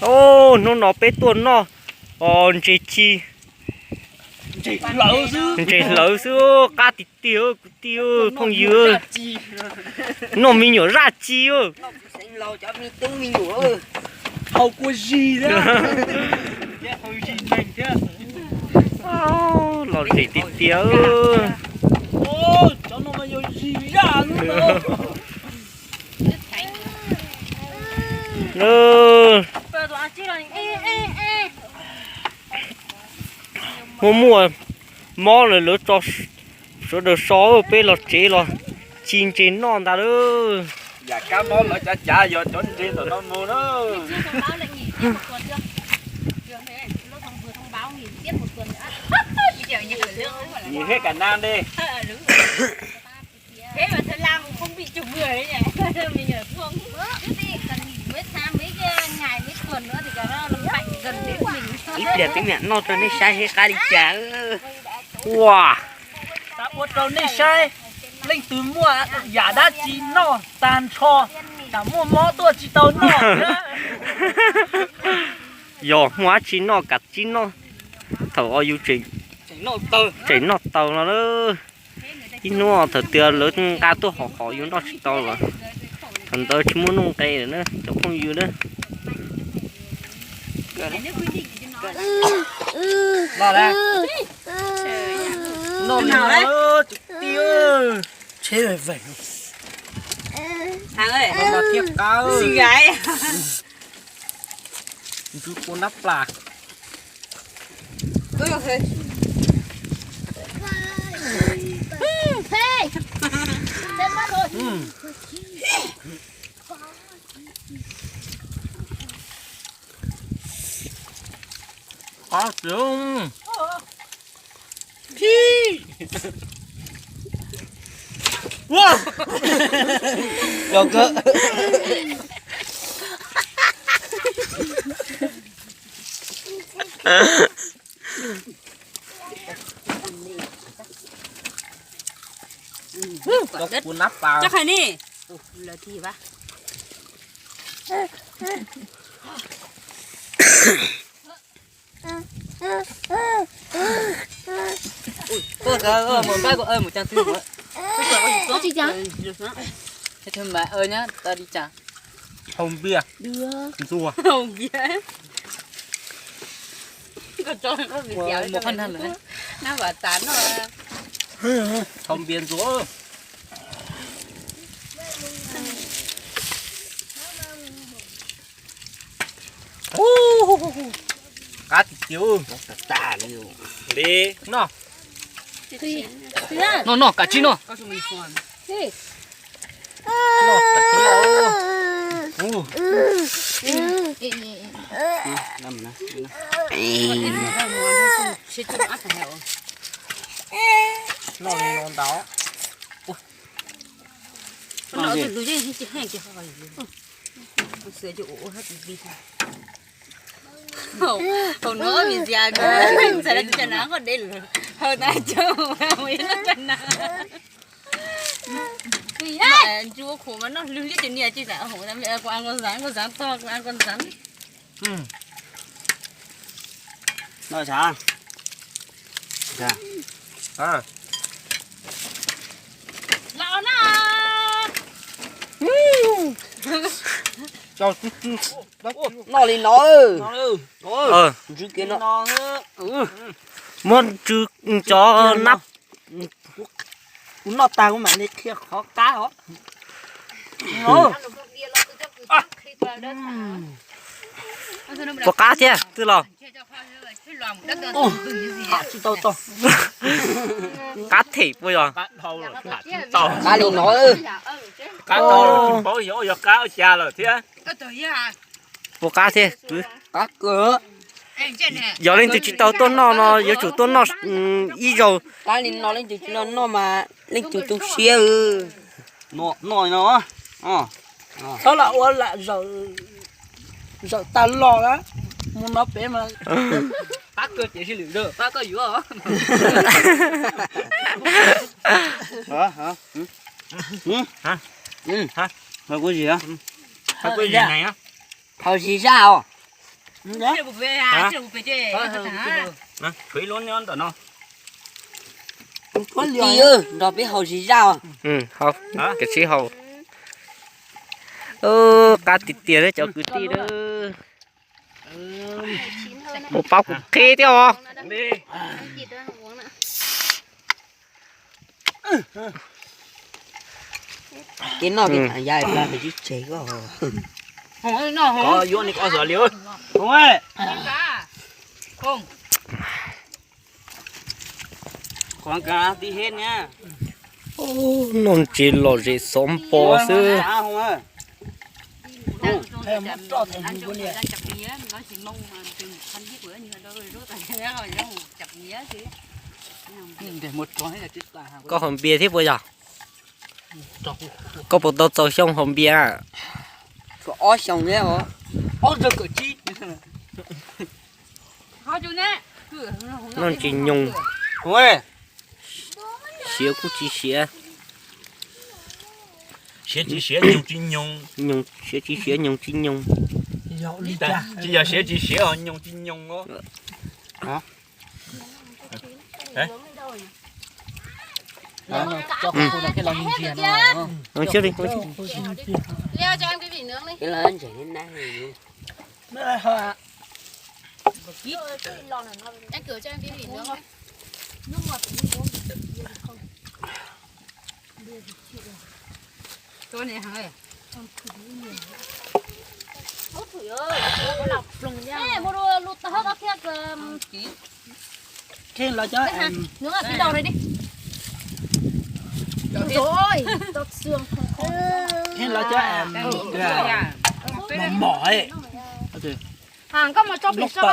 Os, hnub no peb tuaj noj os ntses ci. Ntses hlawv xwb, qab tiag tiag kwv tij phooj ywg. Noj me nyuam zaj ci. Los ntses tiag tiag. Muaj muaj mob lawm lawv tso sawv daws so, peb los tsev los ci ntses noj ntag lauj. Yam kab mob lawv cav cav yog cov ntses ntawm no mus na. Nim hej kam na de. Ib pliag peb mam noj rau nej saib seb qab li cas. Ua, ua rau nej saib, leej twg muaj yam dab tsi noj tag nrho, tsam muaj mob tuaj tsis tau noj. Yog muaj dab tsi noj kav tsij noj. Thaum ub yus tseem noj taus no na. Ib hnub thaum twg lawv nqa tuaj hom hom yus noj tsis tau lawm. Thaum ntawd tsis muaj nuj nqis lawm na cov phooj ywg na. Los, noj li no, tib, tsheb veem, no mas thiaj qab. Ntsw kua nab plas. Qab tiag. Yog kawg. Cov kuv nab pas. Koj mus npaj, mus cag twg. Thawj mas nyob tau li cas? Hau npias ntxuag. Hau npias. Mus qhov nag lawm, nab vas tas noj. Hau npias ntxuag. Qab tiag tiag. Li no. No no, kav tsij no. No kav tsij no. No no ntau. Hauv no vim tias ntxhais lawv tsis tshua hnav nqaij deb lawm, hawm tas cov mus ib lub cov hnav. Ncu khuam mas noj lwg liab cov niag tsis tas hauv tas kuv a nkauj xav, nkauj xav tog kuv a nkauj xav. No sav. Los na. Noj li no. Ntsw kev no. Muab ntsw cov nab. Kuv noj tag kuv mam li qhia qhov qab os. Puas qab thiab twb los? Tsis tau tau. Qab them puas yog? Qab li no. Qab tau tsis paub yog ua yog qab ua cas lawm thiab. Puas qab thiab? Qab kawg. Yog leej twg tsis tau tuaj noj no yuav tsum tuaj noj ib zaug. Qab li no leej twg tsis tau noj mas leej twg tu siab. Noj no. Txhob lam ua lam zawm tag los na. Mus no pem mas qab kawg ces sib lwm lawm, qab koj yuav. Kuv zis, hau zis zaj os. Hab? Hab? Nrog peb haus zim zaj. Kav tsij haus. Qab tiag tiag thiab cov kwv tij na. Mus pab kuv qhib thiab os. Kev noj kev thav ya plag pem tsib tseg ko. Koj yuav ni koj xav li. Noj ntses lom zem xov npo xwb. Koj haus npias thiab puas yog? Koj puas tau txaus xyoo haus npias? Kaum ob xyoo thiab os. Noj ntsis nyoos, siav kuj tsis siav. Siav tsis siav, nyoos tsis nyoos. Nyoos, siav tsis siav, nyoos tsis nyoos. Tsis yog siav tsis siav os, nyoos tsis nyoos os. Kheej los cov, kheej los cov mos mos. Koj mus tso pem so.